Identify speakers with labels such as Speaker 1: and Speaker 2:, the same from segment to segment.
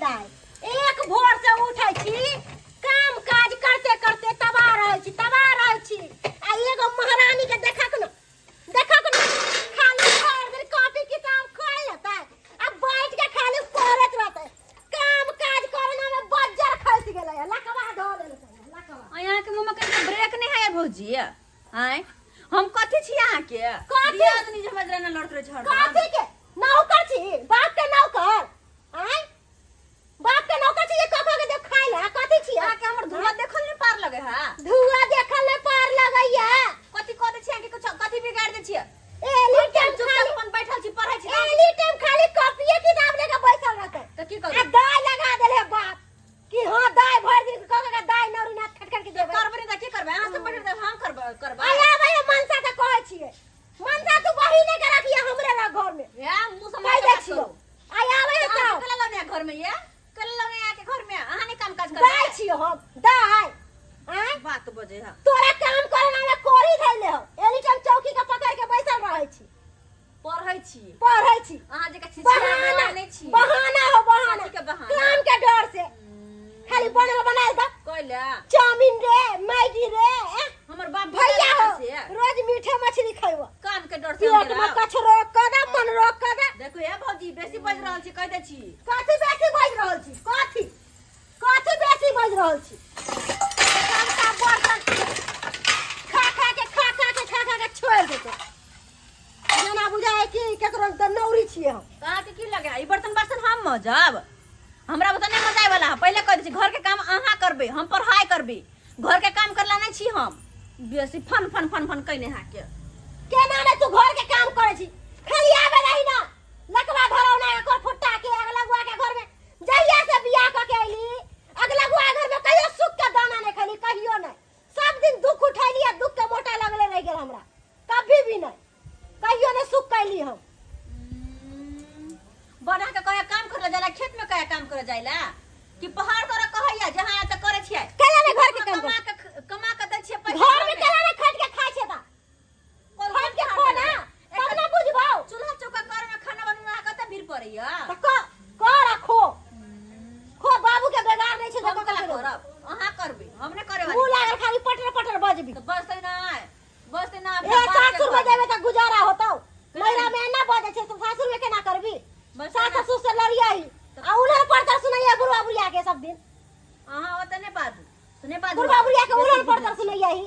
Speaker 1: दाय, एक भोर से उठै छी, काम काज करते करते तबाह रहै छी, तबाह रहै छी। आ एगो महारानी के देखक न, देखक न, खाली भरि दिन कॉपी किताब खोलि लेतै आ बैठ के खाली पढ़ैत रहतै। काम काज करना में बज्जर खसि गेलै है, लकवा धऽ लेलकै है, लकवा।
Speaker 2: अहाँके मुँहमे कनिको ब्रेक नहि है भौजी? आँय, हम कथी छी अहाँके?
Speaker 1: कथी?
Speaker 2: दियादनी जे हमरा जेना लड़त रहै छै हरदम।
Speaker 1: कथी के नौकर छी? बाप के नौकर? आँय, बाप के नौकर छी जे कऽ के देब खाइ ला? कथी छी?
Speaker 2: अहाँके हमर धुआं देखल नहि पार लगे है?
Speaker 1: धुआं देखल नहि पार लगैया?
Speaker 2: कथी कऽ दै छी अहाँके? कुछ कथी बिगाड़ दै छियै?
Speaker 1: एनी टाइम
Speaker 2: चुपचाप
Speaker 1: खाली
Speaker 2: अपन बैठल छी, पढ़ै छी।
Speaker 1: एनी टाइम खाली कॉपिये किताब लेके बैसल रहतै।
Speaker 2: तऽ की
Speaker 1: आ
Speaker 2: करू?
Speaker 1: दाय लगा देले बाप कि हाँ दाय भरि दिन कऽ के दाय नौरी नाथ खट खट के देबै।
Speaker 2: करबै नहि तऽ की करबै? अहाँ सब बैठल तऽ हम करबै करबै।
Speaker 1: आया भैया, मनसा तऽ कहै छियै, मनसा तू बहिने के रखिए, हमरे रख घर में।
Speaker 2: या मुँह से
Speaker 1: कहि दै छियौ, आइ आबै है।
Speaker 2: अहाँ
Speaker 1: तऽ
Speaker 2: कला लौने घर में, ये कला लौने आके घर में अहाँ नहीं काम काज करबै?
Speaker 1: दाय छियौ हम दाय। आँय,
Speaker 2: बात बजे है।
Speaker 1: तोरा काम करे ना कोरी धैले हो, एनी टाइम चौकी के पकड़ के बैसल रहै छी।
Speaker 2: पढ़ै छी।
Speaker 1: पढ़ै छी।
Speaker 2: अहाँ जे छी
Speaker 1: बहाना
Speaker 2: नहि छी।
Speaker 1: बहाना हो, बहाना।
Speaker 2: कथी के बहाना?
Speaker 1: काम के डर से खाली बनल बनायल दऽ
Speaker 2: कैला
Speaker 1: चाउमीन रे, मैगी रे, ए?
Speaker 2: हमर बाप
Speaker 1: भैया हो
Speaker 2: से
Speaker 1: रोज मीठे मछली खैबो।
Speaker 2: काम के डर से हम
Speaker 1: पेट में
Speaker 2: गेलहुँ।
Speaker 1: कचरो कदा मन रोक कदा।
Speaker 2: देखो हे भौजी, बेसी बाजि रहल छी, कहि दै छी।
Speaker 1: कथी बेसी बाजि रहल छी? कथी कथी बेसी बाजि रहल छी? सबटा बर्तन खा खा के, खा खा के, खा खा के छोड़ि देतौ, जेना बुझाय कि केकरो दनौरी छियै हम।
Speaker 2: तऽ अहाँके की लगे, ई बर्तन बासन हम मजब? हमरा बता नहि मजाए वाला है, पहिले कह दै छी। घर के काम अहाँ करबै, हम पढ़ाई करबै। घर के काम करला नहि छी हम। बेसी फन फन फन फन कैने अहाँके।
Speaker 1: केना ने तू घर के काम करै छी? खाली आबे रही ना लकवा धरौ ना एकर फुट्टा के अगलगुआ के घर में। जहिया से बियाह क के अइली, अगलगुआ घर में कहियो सुख के दाना नहीं खैली, कहियो नहीं। सब दिन दुख उठैली आ दुख के मोटा लगले रह गेल हमरा। कभी भी नहीं, कहियो नहीं सुख कैली हम।
Speaker 2: बना के कहे काम करे जाला खेत में, कहे काम करे जाइला कि पहाड़ तोरा कहैया जहाँ त करे छियै।
Speaker 1: केला ने घर के काम
Speaker 2: कमा के, कमा के दै छियै पैसा।
Speaker 1: घर में केला ने खट के खाइ छै? ता खट के खो ना, तब ना बुझबौ।
Speaker 2: चूल्हा चौका करे में, खाना बनना कते भीड़ पड़ैया।
Speaker 1: त क कर आ खो, खो। बाबू के बेगार नहीं छै।
Speaker 2: हम
Speaker 1: तऽ
Speaker 2: कला
Speaker 1: कऽ
Speaker 2: करब? अहाँ करबै, हम नहि करे
Speaker 1: मुँह
Speaker 2: वाली।
Speaker 1: लागल खाली पटर पटर बजबी।
Speaker 2: तऽ बसतै नहि, बसतै ना।
Speaker 1: ए, सासुर में जेबे तऽ गुजारा होतौ। नैहरा में एना बजै छै तऽ सासुर में केना करबी?
Speaker 2: बस।
Speaker 1: सास ससुर से लड़ियाही आ उलहन पड़तर सुनैया बुढ़वा बुढ़िया के सब दिन।
Speaker 2: अहाँ ओतऽ नहि बाजू, तऽ नहि बाजू।
Speaker 1: बुढ़वा बुढ़िया के उलहन पड़तर सुनैया ही।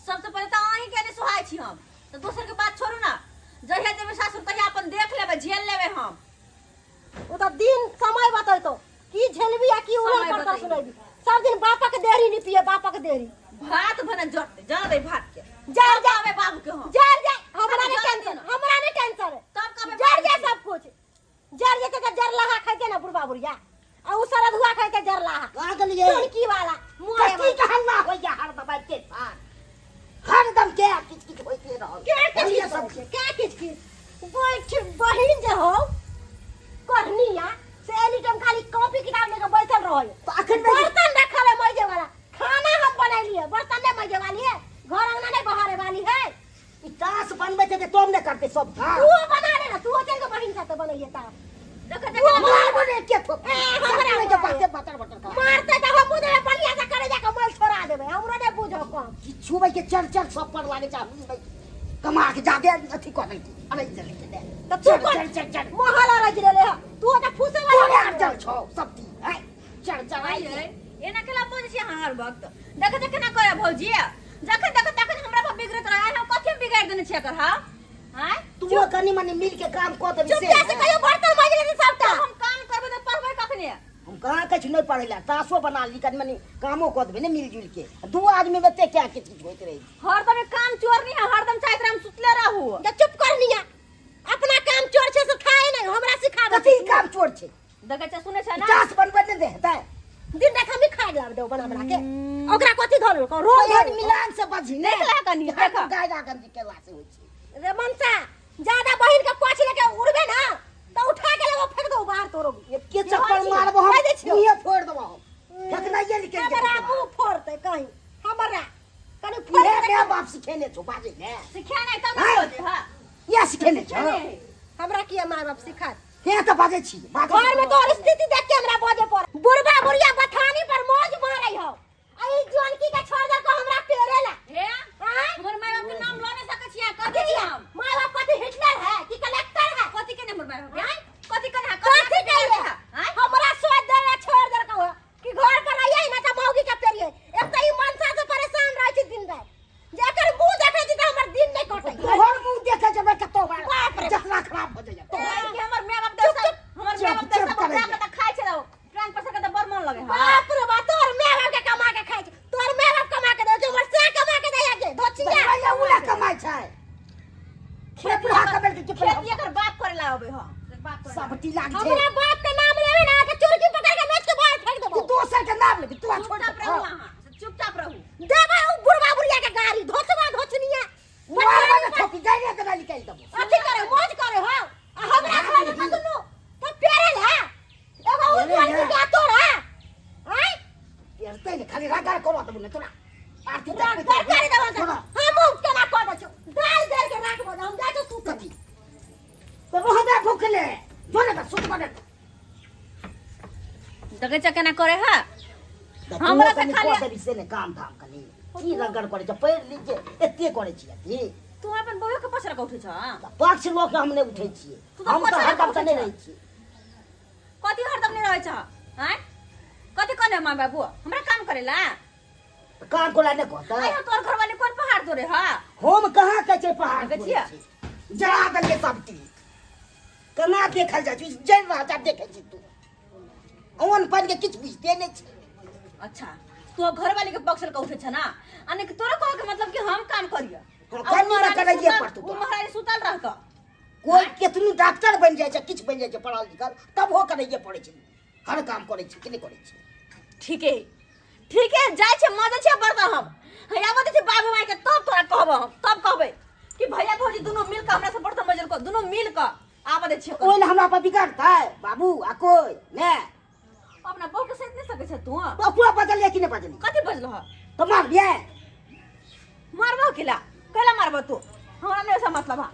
Speaker 2: सबसे पहिले तऽ अहीं के नहि सोहाय छी हम, तऽ दोसर के बात छोड़ू ना। जहिया जेबै सासुर तहिया अपन देख लेबै, झेल लेबै हम।
Speaker 1: ओ तऽ दिन समय बतैतो की झेलबी आ की उलहन
Speaker 2: समय
Speaker 1: पड़तर
Speaker 2: बतैबी।
Speaker 1: सुनैबी। सब दिन बापक देहरी निपिए, बापक देहरी।
Speaker 2: भात भने जरतै, जर दै भात के।
Speaker 1: जर जा।
Speaker 2: कहबै बाबू के हम।
Speaker 1: जर जा, हमरा नहीं
Speaker 2: जर
Speaker 1: टेंशन।
Speaker 2: दिना।
Speaker 1: हमरा नहीं टेंशन है।
Speaker 2: तब कहबै
Speaker 1: जर जा
Speaker 2: बाबू के।
Speaker 1: सब कुछ जर जेतै तऽ जरलाहा खैते ना बुढ़बा बुढ़िया, आ उ सरधुआ खैते जरलाहा।
Speaker 3: कहाँ गेलियै?
Speaker 1: टुनकी वाला मुँह।
Speaker 3: कथी के हल्ला होइया हरदम आबिते सार? हरदम के किच किच होइते रहल।
Speaker 1: के किच
Speaker 3: होइए
Speaker 1: किच
Speaker 3: सब
Speaker 1: करै छै? के किच किच बैठ? बहिन जे हो करनिया से एनी टाइम खाली कॉपी किताब लेके बैठल रहल।
Speaker 3: तऽ अखन नहि-
Speaker 1: बर्तन रखल है मजे वाला, खाना हम बनैलिए, बर्तन नहीं मजे वाली है, घर अंगना नहीं बहारे वाली है।
Speaker 3: ई तास बनबै छै तऽ तोम ने करतै सब काम?
Speaker 1: तू बना ले ना, तू चल के बहिन साथे बनैये ता।
Speaker 2: देख देख।
Speaker 3: मारबो ने के थोप।
Speaker 1: ए, हमरा
Speaker 3: सब के बाते बटर बटर कर।
Speaker 1: मारते तऽ हम बुझबै, बढ़िया से करे जाके मोल छोड़ा देबै, हमरो नहीं बुझो कम।
Speaker 3: कि छुबै के चर चर सब पर लागे छै। हम कमा के जादे अथी कऽ देलकै, अरे देलकै ने।
Speaker 1: तऽ तू
Speaker 3: चर
Speaker 1: कोन
Speaker 3: चर चर चर
Speaker 1: महल रज लेले ह? तू तऽ फूसे वाला
Speaker 3: तोरे अरजल छौ सब दिन है चर चर आई।
Speaker 2: आइए, एना केला बजै छी अहाँ हर वक्त? देख देख केना कहै भौजी, जखन देख तखन हमरा पर बिगड़ैत रहै। हम कथी में बिगाड़ि देने छियै एकर? हाँ आँय,
Speaker 3: तू कनी मनी मिल के काम कऽ देबी से।
Speaker 1: चुपचाप से कहियो बर्तन माजि लेने सबटा।
Speaker 2: हम काम करबै तऽ पढ़बै कखने?
Speaker 3: हम कहाँ कहै छी नहि पढ़ै लए? तासो बना ली, कनी मनी कामो कऽ देबै ने मिल जुलि के। दू आदमी में एते क्या किच किच होइत रहै छै?
Speaker 2: हरदम एक काम चोर नहीं है, हरदम चाहैत रहे हम सुतले रहू।
Speaker 1: जे चुप कर निया, अपना काम चोर छै से खाए नहीं, हमरा सिखाबै।
Speaker 3: कथी काम चोर छै?
Speaker 2: देखै छै, सुनै छै ना?
Speaker 3: तास बनबै नहि दे हेतै?
Speaker 1: दिन रात हम ही खा जाब देब बना बना के। ओकरा कथी धर रोज
Speaker 3: एहन मिलान से बजी ने।
Speaker 2: देख लए कनी, देख।
Speaker 3: गाय गागंजी केला से होइ छै।
Speaker 1: रे मनसा, ज्यादा बहिन के पाछ लेके उड़बे ना तो उठा के लेबो, फेंक दो बाहर तोरो।
Speaker 3: एके चप्पल मारबो हम,
Speaker 1: कहि दै छियौ।
Speaker 3: मुँहे फोड़ि देबो हम, फेकनाइए निकलि जेतौ।
Speaker 1: हमरा मुंह फोड़ते कहीं? हमरा कनी फोड़
Speaker 3: इहे
Speaker 1: के
Speaker 3: माय बाप सिखेने छौ बाजै ने?
Speaker 2: सिखा नहीं तब ने बजै हा।
Speaker 3: इएह सिखेने छौ?
Speaker 1: हमरा किया माय बाप सिखात?
Speaker 3: हे, तऽ बाजै छी, बाजै।
Speaker 1: घर में तोहर स्थिति देख के हमरा बजे
Speaker 3: खाली रगड़ करऽ देबौ ने तोरा। आरती
Speaker 1: रगड़ करे देबो तऽ हमहूँ केना कऽ दै छियौ। दालि दालि के राखबो, हम जाइ छियौ सुतऽ।
Speaker 3: कथी? तऽ रहबे भुखले। जो ने तऽ सुतबऽ ने।
Speaker 2: देखै छ केना करे है।
Speaker 3: तऽ
Speaker 2: हमरा
Speaker 3: तूहो
Speaker 2: से
Speaker 3: कनि
Speaker 2: खाली-
Speaker 3: कऽ देबही से ने काम धाम कनि। की रगड़ करै छै? पढ़ि लिख के एते करै छी अथी।
Speaker 2: तू अपन बौआ के पछड़ के उठै छ?
Speaker 3: तऽ पक्ष लऽ के हम नहि उठै छियै।
Speaker 2: तू तऽ
Speaker 3: हम तऽ
Speaker 2: पक्ष लऽ के
Speaker 3: हरदम तऽ
Speaker 2: उठै
Speaker 3: नहि
Speaker 2: छह।
Speaker 3: रहै छियै।
Speaker 2: कथी हरदम नहि रहै छ? आँय, कथी कहने माँ बाबू हमरा काम करेला?
Speaker 3: तऽ काम कोला नहि कहतै?
Speaker 2: आइ तोर घरवाली कोन पहाड़ तोरे है?
Speaker 3: हम कहाँ कहै छै पहाड़
Speaker 2: देखै
Speaker 3: तोड़ै
Speaker 2: छियै?
Speaker 3: छै। जरा देलियै सब चीज। केना देखल जाइ छै? जरि रहल छै, आब देखै छी तू। ओन पानि के किछु बुझिते नहि छै।
Speaker 2: अच्छा, तू घरवाली के पक्ष लऽ उठै छ ना? आ नहि तोरा कहे के मतलब कि हम काम करिय?
Speaker 3: हाँ, कनी ने करैये पड़तौ
Speaker 2: ओ
Speaker 3: तोरा।
Speaker 2: महारानी सुतल रहत।
Speaker 3: कोइ केतनो डॉक्टर बनि जाइ छै, किछु बनि जाइ छै, पढ़ल लिखल, तबो करैये पड़ै छै। हर काम करै छै कि नहि करै छै?
Speaker 2: ठीके ठीके, जाइ छै मजे छै बर्तन हम हैया बतै छै बाबू माय के, तब तोरा कहब हम, तब कहबै कि भैया भौजी दुनू मिल के हमरा से बर्तन मजल को, दुनू मिल के आब दै छियै।
Speaker 3: ओहि लए हमरा पर बिगड़तै बाबू आ कोइ ने?
Speaker 2: अपना बहू के सहित नहीं सकै छ तू?
Speaker 3: ओकरा बजलियै कि नहि बजलियै?
Speaker 2: कथी बजलह?
Speaker 3: तऽ मारबियै?
Speaker 2: मारबो केला? कैला मारबो तू? हमरा नहीं ऐसा मतलब है।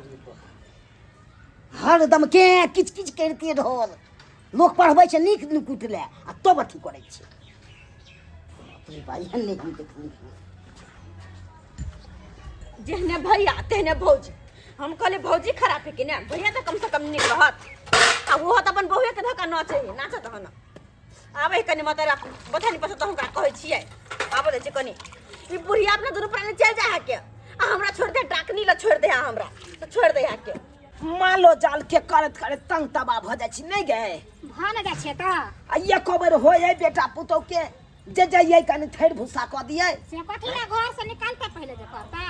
Speaker 3: हरदम के किच किच करिते रहल। लोक पढ़बै छै नीक नुकुट लए आ तब अथी करै छै। बाप रे बा, एहन नहि हम देखने।
Speaker 2: जेहने भैया तेहने भौजी। हम कहले भौजी खराब है कि ने, भैया तऽ कम से कम नीक रहत। आ ओहो तऽ अपन बहुए के धक्का नचै है, नाचत हन। आबै है कनि मत बथानी पसंद तऽ हुनका कहै छियै, आबऽ दै छै कनि। ई बुढ़िया अपना दुनू प्राणी चलि जाइ है के आ हमरा छोड़ि दे, डाकनी लए छोड़ि दे है हमरा, तऽ छोड़ि दे है के।
Speaker 3: मालो जाल के करैत करैत तंग तबाह भऽ जाइ छी नहि गे?
Speaker 1: भऽ ने जाइ छियै तऽ।
Speaker 3: आ एको बेर होइ है बेटा पुतोह के जे जइयै कनि थैर भूसा कऽ दियै?
Speaker 1: से कथी लए घर से निकालते पहिले जे करता?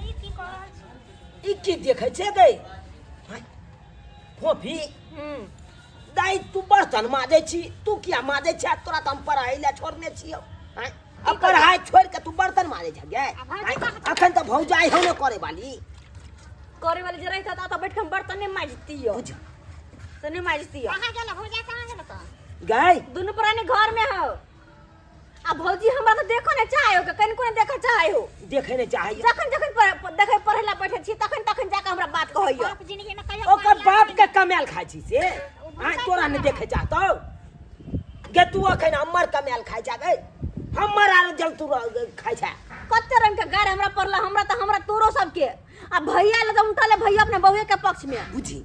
Speaker 1: ई की कऽ रहल छी?
Speaker 3: ई की देखै छै गे? हँ, फोफी। दाइ, तू बर्तन माजै छी, तू किया माजै छै? तोरा तऽ हम पढ़ाइ लए छोड़ने छियौ। हँ, आ पढ़ाइ छोड़ि कऽ तू बर्तन माजै छै गे?
Speaker 1: आ भौजी
Speaker 3: हँ, अखन तऽ भौजाइ हौ ने करे वाली।
Speaker 2: करे वाली जे रहिता तऽ बैठ के हम बर्तन नहि माजतियो।
Speaker 3: बुझ
Speaker 2: तऽ नहि माजतियो।
Speaker 1: कहाँ गेल भौजा? कहाँ गेल तऽ?
Speaker 3: गै,
Speaker 2: दुनू प्राणी घर में हो आ भौजी हमरा तऽ देखो नहि चाहे हो, कनिको नहि देखऽ चाहे हो।
Speaker 3: देखै नहि चाहैए।
Speaker 2: जखन जखन देखै पढ़ै ला बैठे छी तखन तखन जाके हमरा बात कहैया।
Speaker 1: बाप जिंदगी में कहियो
Speaker 3: ओकर बाप के कमायल खाइ छी से आँय तोरा नहि देखै चाहतौ गे? तू अखन हमर कमायल खाइ छै गे? हमर आर जल तू खाइ छै।
Speaker 2: कते रंग के गार हमरा पड़ला, हमरा तऽ हमरा तोरो सबके आ भैया लग उठल है। भैया अपने बउए के पक्ष में।
Speaker 3: बुझी,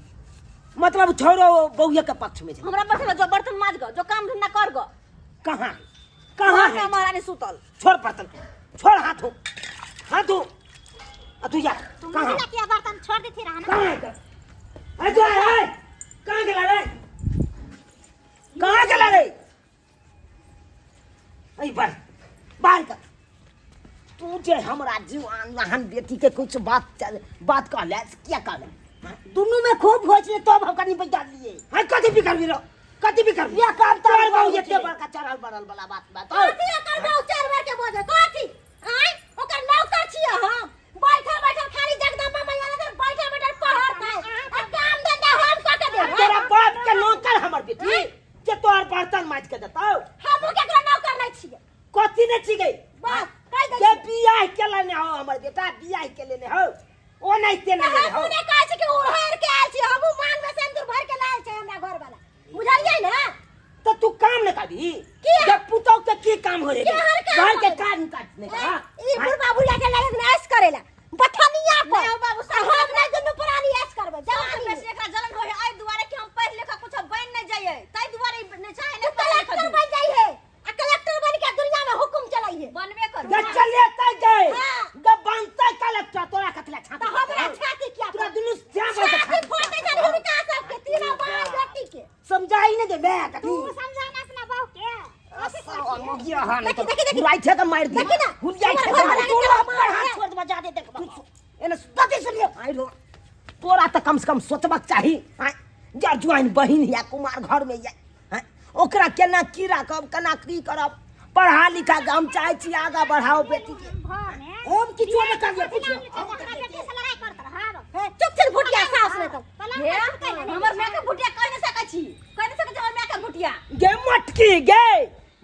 Speaker 3: मतलब छोड़ो, बउए के पक्ष में छै।
Speaker 2: हमरा बैठल जो बर्तन माज गो, जो काम धंधा कर गो।
Speaker 3: कहाँ कहाँ
Speaker 2: घर में
Speaker 3: है?
Speaker 2: महारानी सुतल।
Speaker 3: छोड़ बर्तन के, छोड़, हाथ हो, हाथ हो, आ तू जा।
Speaker 1: तू
Speaker 3: कहाँ
Speaker 1: मझिला किया बर्तन छोड़ देती रहा ना?
Speaker 3: कहाँ है? अरे जो है, कहाँ गेला रे? कहाँ गेला रे? अरे बाहर बाहर कर। तू जे हमरा जुआन लहन बेटी के कुछ बात बात कहले से किया कहले? दुनू में खूब होइ छै, तब हम कनी बैठा लिए। हाँ, कथी बिगड़ गेलो? कथी बिगड़ या काम? तोहर बाबू एते बड़का चढ़ल बढ़ल वाला बात बात
Speaker 1: कथी ओकर बाबू चार बार के बोझे कथी? आँय, ओकर नौकर छियै हम? बैठल बैठल खाली जगदम्बा मैया लग बैठल बैठल पढ़त है आ काम धंधा हम कऽ के देब।
Speaker 3: तोरा बाप के नौकर हमर बेटी जे तोहर बर्तन माज के देतौ?
Speaker 1: हमहूँ केकरो नौकर नहि छियै।
Speaker 3: कथी नहि छी गई?
Speaker 1: बस कहि दै
Speaker 3: के
Speaker 1: छियै।
Speaker 3: बियाह के लेने हो हमर बेटा, बियाह के लेने हो, ओ नहीं ते
Speaker 1: तऽ
Speaker 3: लेने हो।
Speaker 1: हमहूँ नहि कहै छी कि उड़ारि के आयल छी, हमहूँ मांग में सिन्दूर भरि के लायल छै हमरा घर वाला, बुझलियै ने?
Speaker 3: तो तू काम न करबी?
Speaker 1: किया?
Speaker 3: जब पुतौ के की काम हो रे?
Speaker 1: केहन काम
Speaker 3: घर के
Speaker 1: होय?
Speaker 3: काम काज नहीं करा।
Speaker 1: ई बुढ़बा बुढ़िया के लगे ने ऐश करेला बथनिया पर।
Speaker 2: नहीं हो बाबू,
Speaker 1: आ हम नहि दुनू प्राणी ऐश करबै
Speaker 2: सबसे
Speaker 1: जवानी में।
Speaker 2: बेसी एकरा जलन होय है एहि दुआरे कि हम पढ़ि लिख कुछ बनि नहि जाइए, ताहि दुआरे ई नहि चाहे नहि पढ़ि लिख
Speaker 1: कलेक्टर बन जाइ है आ कलेक्टर बन के दुनिया में हुकुम चलाई है।
Speaker 2: बनबे करू।
Speaker 3: गे चलेतै गए।
Speaker 1: हाँ।
Speaker 3: गे बनतै कलेक्टर, तोरा कथला छाती
Speaker 1: तऽ हमरा छाती किया?
Speaker 3: तोरा दुनू श्याम
Speaker 1: छाती फोटै छनि हुनका सबके, तीनों बाल बेटी के।
Speaker 3: समझाई ने दे मैं कथी।
Speaker 1: तू समझा ना अपना बहू के।
Speaker 3: देखी
Speaker 1: देखी, देखी।
Speaker 3: हुलाई छै तऽ मारि दे।
Speaker 1: देखी ना।
Speaker 3: हुलियाई छै
Speaker 1: हमर
Speaker 3: तऽ
Speaker 1: घरवाला
Speaker 3: मारि
Speaker 1: के
Speaker 3: तू
Speaker 1: केना
Speaker 3: अपन
Speaker 1: मारै
Speaker 3: हाथ
Speaker 1: छै।
Speaker 3: छोड़ दे, बजा दे। देख, एने कथी सुनियो आइ रो, तोरा तऽ कम से कम सोचबाक चाही। आँय, जा जुआइन बहिन या कुमार घर में या, आँय, ओकरा केना की राखब, केना की करब? पढ़ा लिखा के हम चाहै छी आगाँ बढ़ाओ बेटी के। हम किछो नहि करबै, किछो।
Speaker 1: चुप चल भुटिया सास ने तो।
Speaker 2: हे, हमर माय के भुटिया कहि नहि सकै छी, कहि नहि सकै छी हमर माय के भुटिया।
Speaker 3: गे मटकी गे,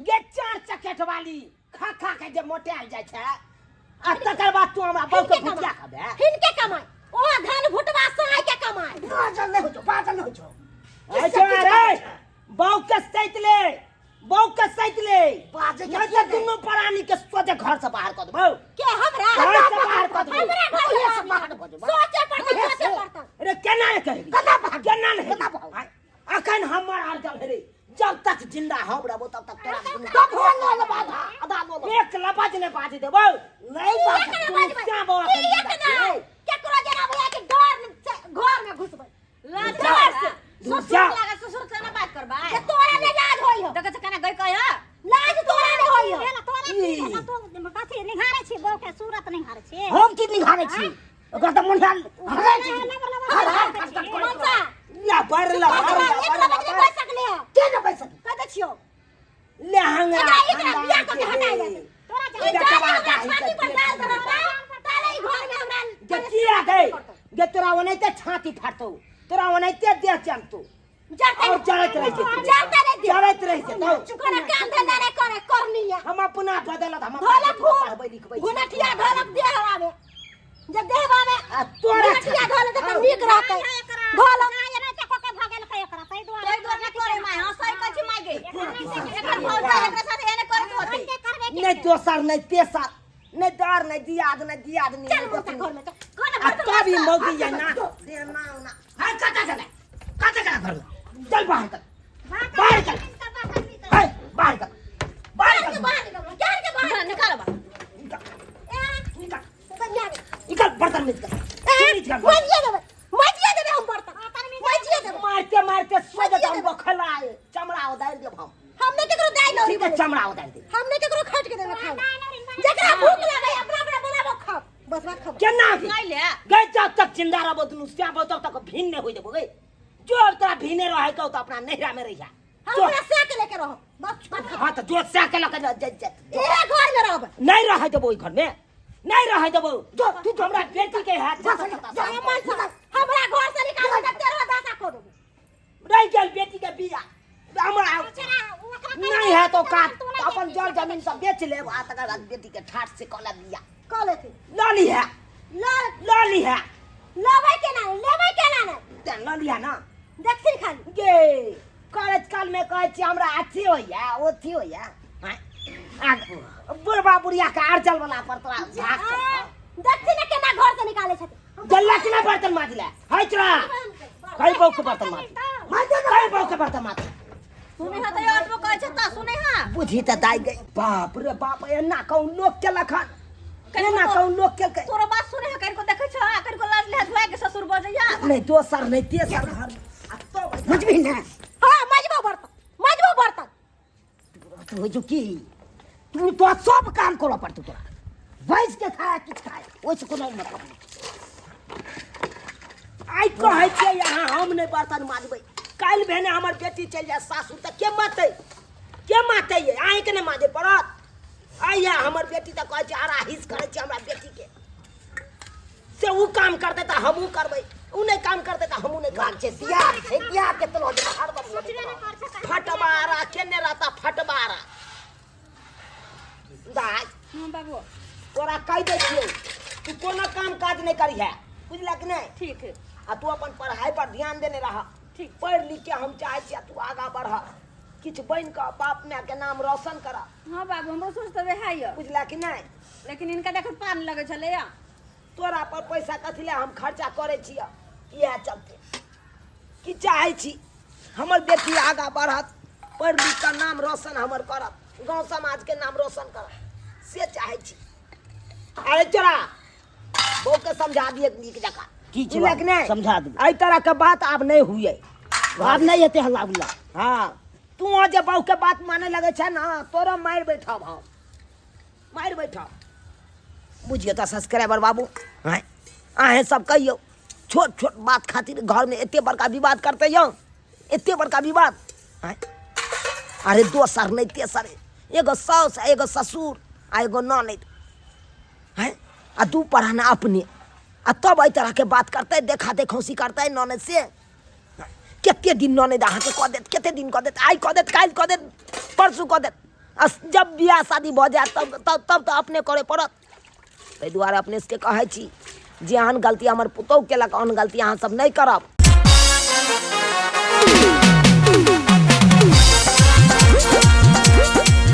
Speaker 3: गे चार चकेट वाली खा खा के जे मोटायल जाइ छै आ तकर बाद तू हमरा बहू के
Speaker 1: हिनके
Speaker 3: भुतिया
Speaker 1: कमाइ
Speaker 3: खबे।
Speaker 1: हिनके कमाइ ओ धान भुटवा साय के कमाइ।
Speaker 4: बाजल नहि होइ छौ, बाजल नहि होइ छौ।
Speaker 3: ऐ छोड़ा रे, बहू के सैत ले, बहू के सैत ले।
Speaker 4: बाजे के
Speaker 3: नहीं तऽ दुनू प्राणी के सोझे घर से बाहर कऽ देबौ।
Speaker 1: के हमरा?
Speaker 3: घर से बाहर कऽ देबौ।
Speaker 1: हमरा घर से
Speaker 4: मुँहे से बाहर कऽ देबौ।
Speaker 1: सोचे पड़तै, सोचे पड़तै।
Speaker 3: रे केना ने कहबी?
Speaker 4: केना बाहर?
Speaker 3: केना ने
Speaker 4: केना
Speaker 3: हेबी?
Speaker 4: बाहर?
Speaker 3: अखन हमर अर्जल हेरे, जब तक जिंदा हम रहबो तब तक तोरा दुनू
Speaker 4: तब हो लो लो बाधा आधा लो लो।
Speaker 3: एक लबाज ने बाज देबौ।
Speaker 4: नहीं बाज।
Speaker 1: किएक ने
Speaker 3: तू
Speaker 1: बाजबै?
Speaker 3: क्या बौआ
Speaker 1: किएक
Speaker 3: जिंदा
Speaker 1: ने?
Speaker 3: छियै?
Speaker 1: केकरो जेना भैया के डर घर में घुसबै।
Speaker 2: लाज
Speaker 3: जा।
Speaker 2: लागै
Speaker 3: जा।
Speaker 2: ससुर लागै, ससुर से ना बात करबै।
Speaker 1: जे तोरा ने लाज होई हो।
Speaker 2: देखै छ केना गई कह।
Speaker 1: लाज तोरा ने होई हो।
Speaker 5: तोरा की भेल? तू कथी निहारै छी? बहू के सूरत निहारै छी?
Speaker 4: हम की निहारै छी? ओकरा तऽ मुंडा हरै छी। हर हर खट खट करै।
Speaker 1: मनसा।
Speaker 3: ला बर ला बर ला
Speaker 1: एक
Speaker 3: बर ला
Speaker 1: लबज नहि
Speaker 3: बर।
Speaker 1: बैस सकले हो।
Speaker 4: के ने बैसत?
Speaker 1: कह दै छियौ।
Speaker 3: लहंगा
Speaker 1: एकरा एकरा बियाह कऽ के हटाइ दे।
Speaker 5: तोरा
Speaker 1: ई
Speaker 3: बेटा
Speaker 1: जाने
Speaker 3: बाबा
Speaker 1: हमरा
Speaker 3: ही
Speaker 1: छाती पर
Speaker 3: के
Speaker 1: डाल देलक ताले ई घर में हमरा
Speaker 3: गे किया गई? गे तोरा ओनाहिते छाती फाटतौ, तोरा ओनाहिते देह चलतौ।
Speaker 1: जरते
Speaker 3: और जरैत रहि जेतौ।
Speaker 1: जरते रहि जेतौ।
Speaker 3: जरैत रहि जेतौ।
Speaker 1: कोनो काम धंधा नहि करे करनी है।
Speaker 3: हम अपना बदलत, हम अपना
Speaker 1: धोलक
Speaker 3: बेटी के पढ़बै लिखबै छी।
Speaker 1: घुनठिया धोलक देह आवे जब देह आवे
Speaker 3: आ तोरा
Speaker 1: घुनठिया धोलक तऽ
Speaker 3: हौ।
Speaker 1: नीक रहतै। धोलक
Speaker 5: एनाहिते कऽ के भऽ गेल एकरा, ताहि दुआरे।
Speaker 2: ताहि दुआरे करे माय। हां, सही कहै छी माय गे। एकर भौजाई एकरा साथ एने करैत होतै।
Speaker 3: नहि दोसर नहि तेसर, नहि दर नहि दियाद, नहि दियाद नहि।
Speaker 1: चल मोटा घर में चल।
Speaker 2: कोन
Speaker 3: आ
Speaker 2: बर्तन
Speaker 3: तब ई
Speaker 2: माजतौ?
Speaker 3: मौगी ये ना दे ना ना। हाय कतऽ गेलै? कतऽ गेलै घर में? चल बाहर चल, बाहर चल, हाय बाहर चल, बाहर
Speaker 1: के
Speaker 3: चल।
Speaker 1: बाहर निकल, जान के बाहर।
Speaker 2: निकाल बा।
Speaker 3: निकल,
Speaker 1: ए,
Speaker 3: निकल,
Speaker 1: कन्या रे।
Speaker 3: निकल बर्तन में निकल।
Speaker 1: ए,
Speaker 3: निकल।
Speaker 1: मजिए देबै, मजिए देबै हम बर्तन, मजिए देबै।
Speaker 3: मारते मारते सोझे हम बखलाए चमड़ा उदारि देब हम।
Speaker 1: हम नहि केकरो दाइ लौरी
Speaker 3: ठीक है,
Speaker 1: देबै।
Speaker 3: चमड़ा उदारि देब।
Speaker 1: हम नहि केकरो खटि के देबै खाना। जकरा भूख लागै अपना अपना बनाबो खाओ, बस बात खबर।
Speaker 3: केना की?
Speaker 2: नहीं ले।
Speaker 3: गई जब तक जिंदा रहबो दुनू स्याबो तब तक भिन्न नहीं होई देबो गई। जो अब तोरा भिन्ने रहे के तो अपना नैहरा में रहिया।
Speaker 1: हम
Speaker 3: जो
Speaker 1: अपना सह के लेके रहब, बस बात खबर।
Speaker 3: हाँ तो जो सह के लके जा जा।
Speaker 1: इहे घर में रहब।
Speaker 3: नहीं रहे देबो ओई घर में, नहीं रहे देबो। जो तू तो हमरा बेटी के हाथ से
Speaker 1: जा मन से हमरा घर से निकाल के तेरह दासा को देबो।
Speaker 3: रह गेल बेटी के बियाह हमरा नहीं है तो का अपन जल जमीन सब बेच लेब आ तकर बाद बेटी के ठाठ से कऽ लेब बियाह।
Speaker 1: कऽ लेथिन।
Speaker 3: लऽ लीहे।
Speaker 1: लऽ
Speaker 3: लऽ लीहे।
Speaker 1: लेबै केना नहि, लेबै केना नहि?
Speaker 3: तें लऽ लीहे ना।
Speaker 1: देखथिन खाली।
Speaker 3: गे कॉलेज काल में कहै छी हमरा अथी होइया ओथी होइया। आँय, आ बुढ़बा बुढ़िया के अरजल वाला पर तोरा भाग चलतौ।
Speaker 1: देखथिन ने केना घर से निकालै छथिन।
Speaker 3: गल्ला केना बर्तन माजले? है चोरा। कई बहू के बर्तन माज। कई बहू के बर्तन माज।
Speaker 2: सुनै हा तऽ अटबो कहै छै तऽ सुनै हा।
Speaker 3: बुझी तऽ दाइ गई। बाप रे बाप, एना कहूँ लोक केलक हन, एना कहूँ लोक केलकै।
Speaker 2: तोरो बात सुनै हा, कनिको देखै छ, कनिको लाज लिहाज हुआ के ससुर बजैया।
Speaker 3: नहि दोसर नहि तेसर घर आ तब
Speaker 4: बुझबही ने।
Speaker 1: हाँ, मजबो बर्तन, मजबो बर्तन।
Speaker 4: तू होइ छौ की? तू तोरा सब काम करऽ पड़तौ। तोरा बैस के खाय किछु खाय ओहिसँ कोनो मतलब नहि।
Speaker 3: आइ कहै छियै यहाँ हम नहि बर्तन माजबै, काल्हि भेने हमर बेटी चलि जाय सासुर तऽ के मातै? के मातै यै? अहीँके ने माजै पड़त। आइ यै हमर बेटी तऽ कहै छै आरा हिस करै छै हमरा बेटीके, से ओ काम करतै तऽ हमहूँ करबै, ओ नहि काम करतै तऽ हमहूँ नहि करबै।
Speaker 4: छै बियाह छै, बियाह के तोरा हरदम
Speaker 3: फटबारा केने रहता फटबारा। दाइ।
Speaker 2: हाँ बाबू।
Speaker 3: तोरा कहि दै छियौ तू कोनो काम काज नहि करिहे, बुझलक नहि?
Speaker 2: ठीक है।
Speaker 3: आ तू अपन पढ़ाई पर ध्यान देने रह।
Speaker 2: ठीक।
Speaker 3: पढ़ि लिख के हम चाहै छियै तू आगाँ बढ़, किछु बनि कऽ बाप माय के नाम रोशन कर।
Speaker 2: हाँ बाबू, हमरो सोच तऽ वएह यऽ।
Speaker 3: बुझलक कि नहि?
Speaker 2: लेकिन इनका देखत पार नहि लगै छलैया।
Speaker 3: तोरा पर पैसा कथी लए हम खर्चा करै छियै? इएह चलते की चाहै छी हमर बेटी आगाँ बढ़त, पढ़ि लिख कऽ नाम रोशन हमर करत, गाँव समाजके नाम रोशन करत, से चाहै छी। अरे चोरा बहू के समझा दिए नीक जकाँ।
Speaker 4: की छै
Speaker 3: बुझलक नहि?
Speaker 4: समझा देबै।
Speaker 3: एहि तरहके बात आब नहि हुए,
Speaker 4: आब नहि हेतै हल्ला गुल्ला।
Speaker 3: हाँ, तू जे बहू के बात माने लगै छै ने तोरा मारि बैठब, हम मारि बैठब। बुझियौ तऽ सब्सक्राइबर बाबू, आँय अहेँ सब कहियौ, छोट छोट बात खातिर घरमे एते बड़का विवाद करतै यौ, एते बड़का विवाद। आँय अरे दोसर नहि तेसर, एगो साउस एगो ससुर आ एगो ननैद हैं आ दू पढ़ाना अपने, आ तब एहि तरहके बात करतै, देखा देखौसी करतै ननैद से। कते दिन ननैद अहाँके कऽ देत, कते दिन कऽ देत, आइ कऽ देत, काल्हि कऽ देत, परसू कऽ देत। आ जब बियाह शादी भऽ जायत तब तब तब तऽ अपने करय पड़त। ताहि दुआरे अपने सबके कहै छी जे एहन गलती हमर पुतहु केलक ओहन गलती अहाँ सब नहि करब।